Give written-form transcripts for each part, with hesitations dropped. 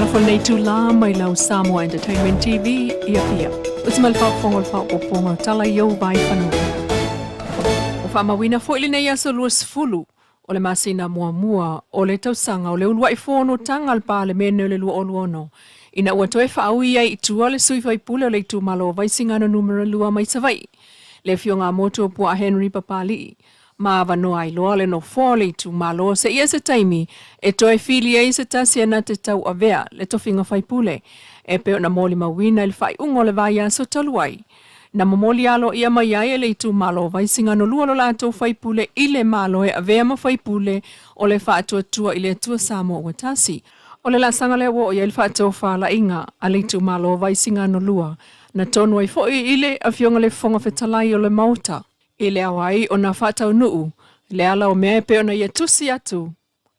Talofa i lenei itulā mai lau Samoa Entertainment TV i Apia. Ou te ma le faafofoga o le faaopoopoga o tala i ou vaefanua. Ua faamauina foi lenei aso 20 o le masina muamua o le tausaga o le uluai fonotaga a le Palemene o le 2026 ina ua toe faaui ai i tua le sui faipule o le itumalo o Vaisigano Nu.2 mai Savaii, le afioga a Motuopuaa Henry Papali'i, ma avanoa ai loa le nofoa o le itumalo seia se taimi e toe fili ai se tasi e na te tauavea le tofiga faipule e pei ona molimauina i le faaiuga o le vaiaso talu ai. Na momoli aloaia mai ai e le itumalo o Vaisigano 2 lo latou faipule i le Malo e avea ma faipule o le Faatuatua i le Atua Samoa ua Tasi. O le laasaga lea ua oo i ai le faatofalaiga a le itumalo o Vaisigano 2, na tonu ai foi i le Afioga i le Fofoga Fetalai o le Maota, i le ao ai ona faataunuu le ala o mea e pei ona ia tusi atu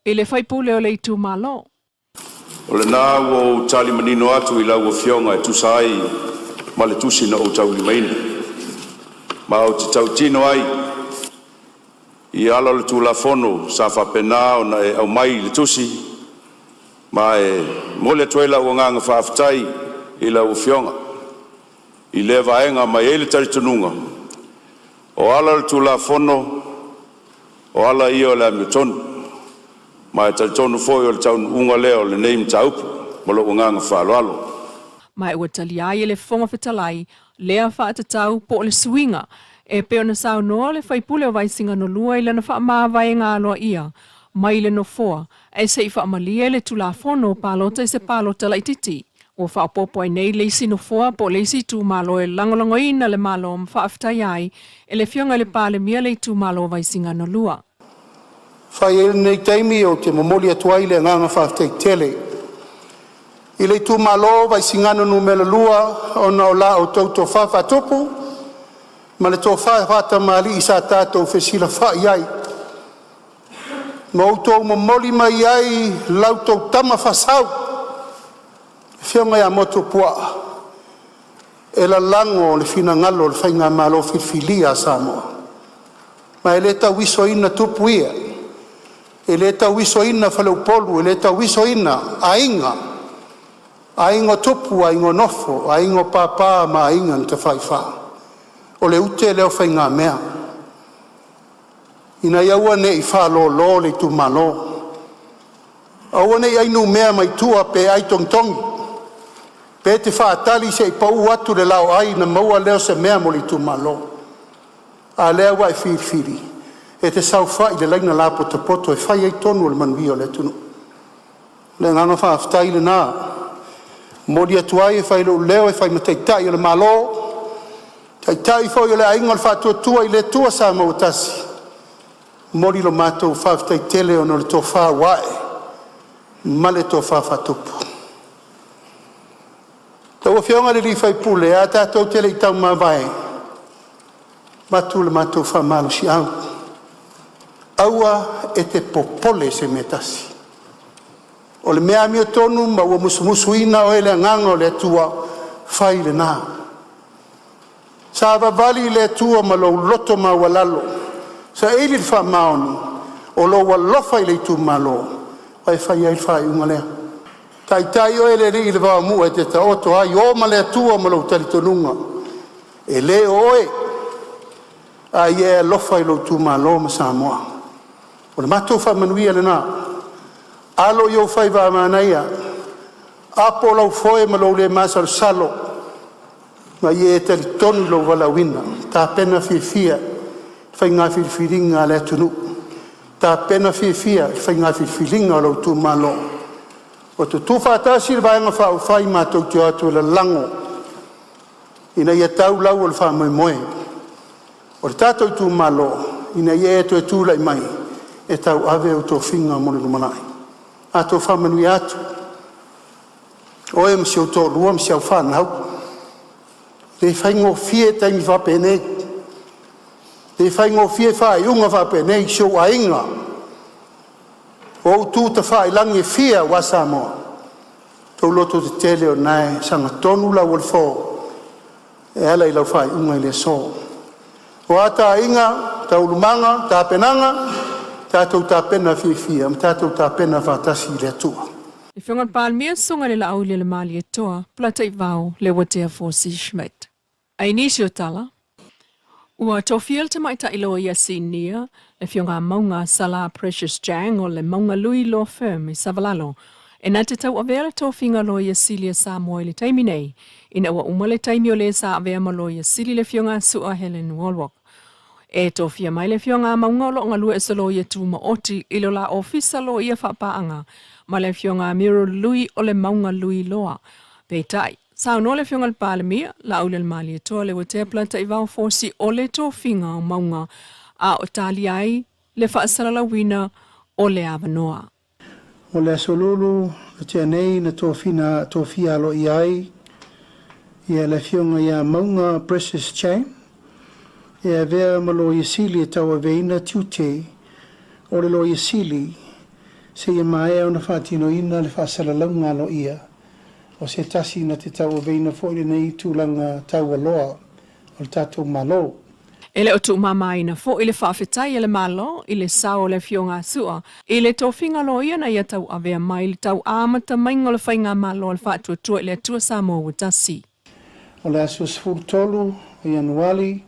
i le faipule o le itumalo. O lena ua ou tali manino atu i lau Afioga e tusa ai ma le tusi na ou taulimaina. Ma ou te tautino ai i ala o le Tulafono sa faapena ona e aumai i le tusi, ma e momoli atu ai la'u agaga faafetai i lau Afioga i lea vaega. Ma e i ai le talitonuga, o ala o le Tulafono o ala ia o le amiotonu, ma e talitonu foi o le taunuuga lea o lenei mataupu. Ma lou agaga faaaloalo. Ma ua talia ai e le Fofoga Fetalai lea faatatau po o le suiga e pei ona saunoa le faipule o Vaisigano 2 i lana faamavaega aloaia mai le nofoa ae se i faamalie le Tulafono o Palota i se palota laitiiti. Ua faaopoopo ai nei le isi nofoa po o le isi itumalo e lagolagoina le Malo ma faafetaia ai e le Afioga i le Palemia le itumalo o Vaisigano 2. Fai ai lenei taimi ou te momoli atu ai le agaga faafetai tele i le itumalo o Vaisigano Nu.2 ona o la outou tofa faatupu ma le tofa faatamalii sa tatou fesilafai ai ma outou momoli mai ai la outou tama faasau, le afioga ia Motu Puaa e lalago le finagalo o le Faigamalo filifilia a Samoa. Ma e le tauisoina tupu ia, e le tauisoina faleupolu, e le tauisoina aiga, aiga o tupu, aiga o nofo, aiga o papa ma aiga na tafaifa. O le ute lea o faigamea, ina ia aua ne i faalolo le itumalo, aua ne i ai numea mai tua pe ai togitogi, pe te faatali se i pau atu le laoai ona maua lea o se mea mo le itumalo. A o lea ua e filifili e te saofai i le laina lapotopoto e fai ai tonu a le manuia o le atunuu. O le agaga faafetai lena e momoli atu ai e fai ai lou leo e fai ma taitai o le Malo, taitai foi o le aiga o le Faatuatua i le Atua Samoa ua Tasi, momoli lo matou faafetai tele ona o le tofa ua ae ma le tofa faatupu. Lau Afioga i le sui usufono, ae tatou te le i taumavae, e avatu le matou faamalosiau, aua e te popole i se mea e tasi. O le mea amiotonu ma ua musumusuina oe e le Agaga o le Atua, fai lena. Savavali i le Atua ma lou loto maualalo, saili le faamaoni o lou alofa i le itumalo ma e fai ai le faaiuga lea. Taitai oe e le Alii i le vaomu'a e te taoto ai, o ma le Atua ma lou talitonuga, e le o oe, a ia e alofa i lou itumalo ma Samoa. O le matou faamanuia lena, alo i ou faiva a manaia, apo lau foe ma lou le masalosalo, ma ia e talitonu i lou valaauina, tapena fiafia i faiga filifiliga a le atunuu, tapena fiafia i faiga filifiliga a lou itumalo. Ua tutu faatasi le Vaega Faaupufai matou te o atu e lalago ina ia tau lau o le faamoemoe o le tatou itumalo, ina ia e toe tulai mai e tauave ou tofiga mo le lumanai. Matou faamanuia atu, oe ma si ou toalua ma si au fanau, e le faigofie taimi faapenei, e le faigofie faaiuga faapenei si ou aiga, o ou tu tafailagi e fia aua Samoa, outou lototetele o lena e sagatonu lau aualefo e ala i lau faaiuga i le aso. O a taiga, taulumaga, tapenaga, tatou tapena fiafia ma tatou tapena faatasi i le Atua. Le Afioga i le Palemia, Susuga i le Laaulialemalietoa, Polataivao Leuatea Fosi Schmidt. A i nisi o tala, ua tofia le Tamaitai Loia Sinia, le Afioga a Mauga Sala Precious Chang o le Mauga Lui Law Firm i Savalalo, e na te tauavea le tofiga Loia Sili a Samoa i le taimi nei, ina ua uma le taimi o le sa avea ma Loia Sili le Afioga a Su'a Helen Wallwork. E tofia mai le Afioga a Mauga o lo o galue as a loia tumaoti i lo la ofisa loia faapaaga ma le Afioga a Muriel Lui o le Mauga Lui Loa. Peitai, saunoa le Afioga i le Palemia, Laaulialemalietoa Leuatea Polataivao Fosi o le tofiga o Mauga a o talia ai le faasalalauina o le avanoa. O le Aso Lulu na tea nei na tofina tofia aloaia ai ia le Afioga ia Mauga Precious Chang e avea ma Loia Sili e tauaveina tiute o le Loia Sili seia maea ona faatinoina le faasalalauga aloaia o se tasi na te tauaveina foi lenei tulaga taualoa o le tatou Malo. E le o tuumamaina foi le faafetai a le Malo i le sao o le Afioga a Su'a i le tofiga loia na ia tauavea mai le tauamata maiga o le Faigamalo a le Faatuatua i le Atua Samoa ua Tasi. O le aso 13 o Ianuali,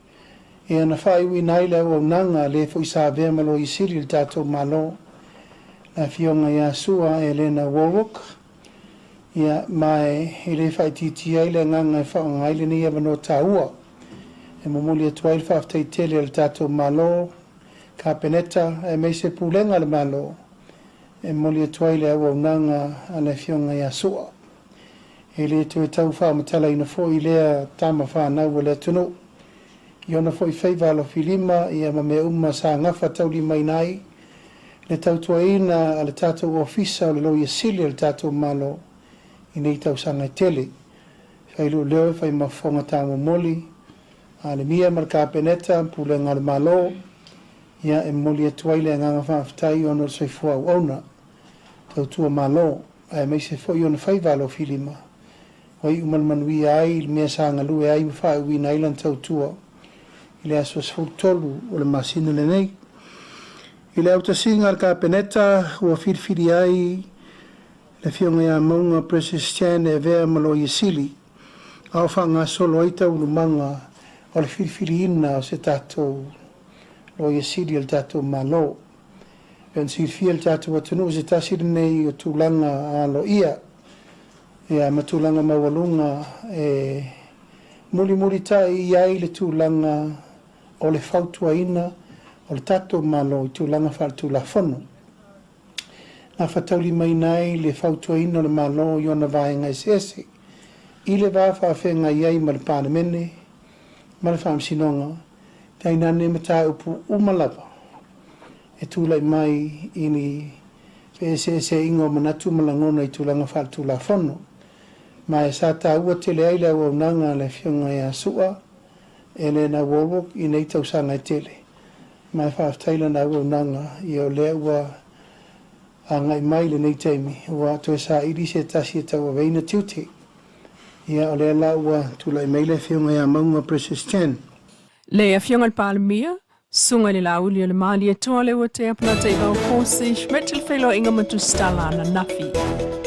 ia na faaiuina ai le auaunaga a le foi sa avea ma Loia Sili i le tatou Malo, le Afioga ia Su'a Elena Wallwork, ia ma e le faaitiitia ai le agaga e faaaoga ai lenei avanoa taua e momoli atu ai le faafetai tele a le tatou Malo, Kapeneta aemaise Pulega a le Malo e momoli atu ai le auaunaga a le Afioga ia Su'a. E le toe tau faamatalaina foi lea tama fanau a le atunuu i ona foi faiva alofilima ia ma mea uma sa gafataulimaina ai le tautuaina a le tatou Ofisa o le Loia Sili a le tatou Malo i nei tausaga e tele. Fai lou leo e fai ma fofoga taumomoli a le Mia ma le Kapeneta, Pulega a le Malo, ia e momoli atu ai le agaga faafetai ona o le soifua auauna, tautua Malo, aemaise foi ona faiva alofilima, ua iu ma le manuia ai le mea sa galue ai ma faaiuina ai lana tautua i le aso 13 o le masina lenei. I le autasiga a le Kapeneta ua filifili ai le Afioga ia Mauga Precious Chan e avea ma Loia Sili a o faagasolo ai taulumaga o le filifiliina o se tatou Loia Sili a le tatou Malo. E pei ona silafia e le tatou atunuu se tasi lenei o tulaga aloaia ia ma tulaga maualuga e mulimulitai i ai le tulaga o le fautuaina o le tatou Malo i tulaga faaletulafono. Gafataulimaina ai le fautuaina o le Malo i ona vaega eseese i le va faafeagai ai ma le Palemene ma le Faamasinoga, tainane mataupu uma lava e tulai mai i ni feeseeseaiga o manatu ma lagona i tulaga faaletulafono. Ma e sa taua tele ai le auaunaga a le Afioga ia Su'a Elena Wallwork i nei tausaga e tele. Ma e faafetai lana auaunaga, ia o lea ua agai mai lenei taimi, ua toe saili se tasi e tauaveina tiute. Ia o lea la ua tulai mai le Afioga ia Mauga Precious Chan. Le Afioga i le Palemia, Susuga i le Laauli o le Malietoa Leuatea Polataivao Fosi Schmidt i le feiloaiga ma Tusitala ananafi.